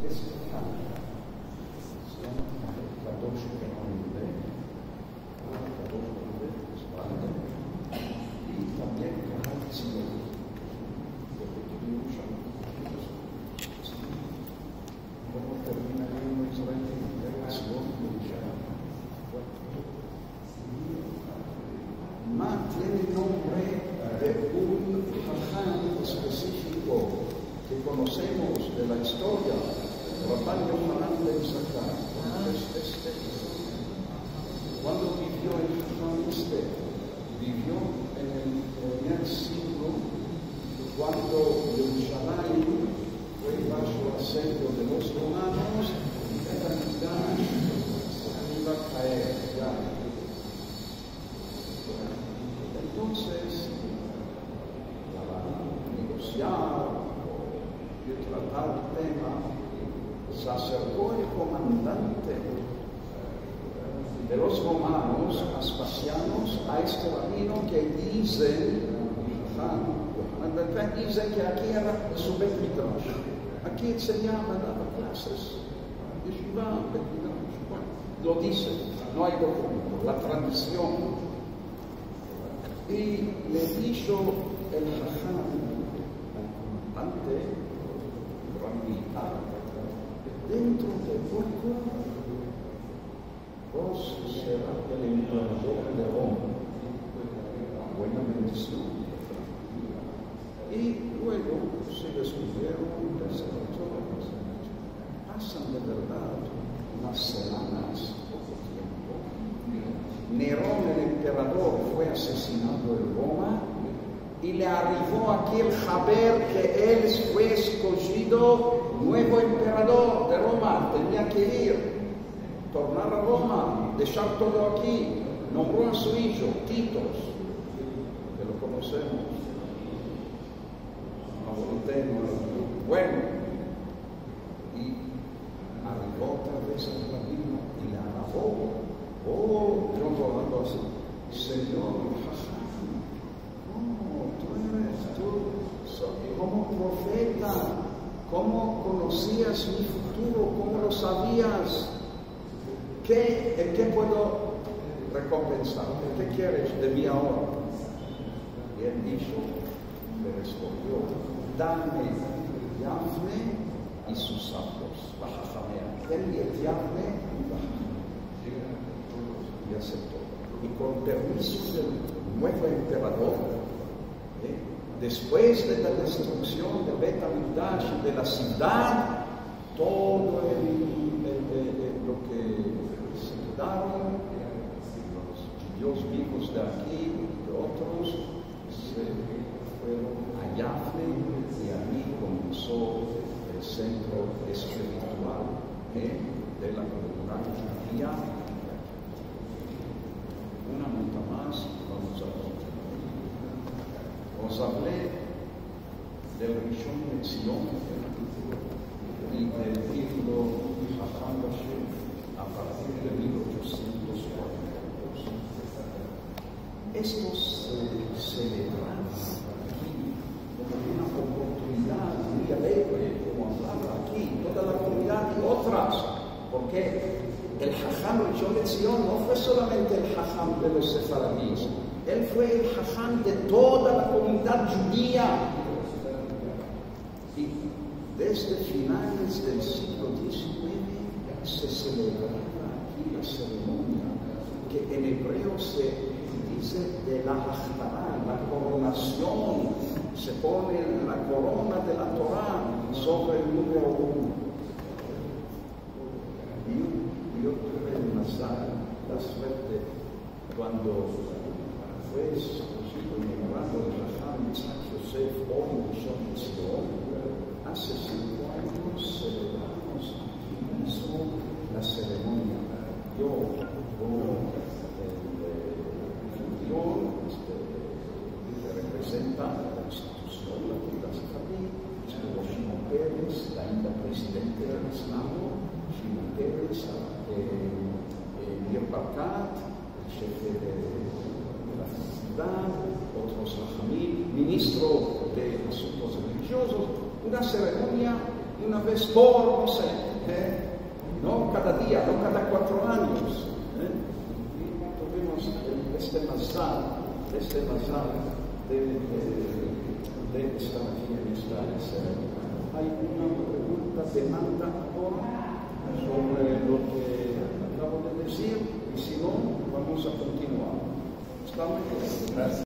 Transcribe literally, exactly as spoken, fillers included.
Es Kadosh Kehamim, Kadosh Kehamim, i tambien Kahal Tzion. Komo termina el Israel, el Tzion, Ma tiene nombre de un haham espesifiko ke konosemos de la istoria, Rabban Yohanan ben Zakkai. Este, este, kuando bivio el haham este? Bivio en el primer siglo, kuando Yerushalayim fue basho asedio de los romanos, i Bet Hamikdash se iva a kaer ya. Entonses, para negosiar i tratar el tema, se aserko el komandante de los romanos, Aspasianos, a este rabino ke dize, Yohanan, Yohanan ben Zakkai dize ke aki era su Bet Midrash. Aki se yama, dava klases, yeshiva, Bet Midrash. Bueno, lo dize, no ay dokumento, la tradision. I le disho el haham, el komandante, Rabbi, dentro de poko vos sera el emperador de Roma. Buena bendision. I luego se despidieron, se marcharon. Pasan de verdad unas semanas, poko tiempo. Neron, el emperador, fue asesinado en Roma i le arivo aki el haber ke el fue eskojido nuevo emperador de Roma. Tenia ke ir, tornar a Roma, deshar todo aki. Nombro a su ijo, Titos, ke lo konosemos. Bueno, i arivo otra vez el rabino i le alavo. Oh, yo rodando asi. Señor, haham, komo tu eres, tu, so-, komo profeta, komo konosias mi futuro, komo lo savias? Ke, en ke puedo rekompensarte? Ke keres de mi agora? I el disho, le respondio, dame Yavne i sus sapos, vahahamea. Dame Yavne i vahahamea. I asepto. I kon permiso del nuevo emperador, eh, despues de la destruksion del Bet Hamikdash i de la sivdad, todo el, el, el, el, lo ke se kedaron, los djudios vivos de aki i de otros, se fueron a Yavne i ayi komenso el sentro espiritual, eh, de la komunidad djudia. Una nota mas, vamos a kontinuar. Os avle del Rishon LeTzion i del titulo Haham Bashem a partir de mil ochosientos kuarenta i dos. Esto se selebrava aki komo una oportunidad muy alegre, komo avlava aki toda la komunidad i otras, porke el Haham Rishon LeTzion no fue solamente el Haham de los sefaradis, el fue el Haham de toda la komunidad djudia. I desde finales del siglo diesinueve se selebrava aki la seremonia ke en ebreo se dize de la hachtara, la koronasion. Se pone la korona de la Tora sovre el numero uno. I yo, yo tuve el mazal, la suerte, kuando fue eskojido i nombrado el Haham Yitzhak Yosef Oren Rishon LeTzion, aze sinko anyos selebramos aki mizo la seremonia. Yo, komo el, eh, anfitrion, este, ke reprezenta la institusion, la komunidad sefaradi, estuvo Shimon Peres, ainda prezidente del Senado, Shimon Peres, eh, eh, Nir Barkat, el shefe de, de la sivdad, otros hahamim, ministro de asuntos relijiosos, una seremonia Una vez por, no se, e? No kada dia, no kada kuatro anyos, e? I tuvimos este mazal, este mazal de, de, de estar aki en esta, esta. Ay una pregunta, demanda agora sovre lo ke akavo de dizir, i si no, vamos a kontinuar. Estamos? Grasias.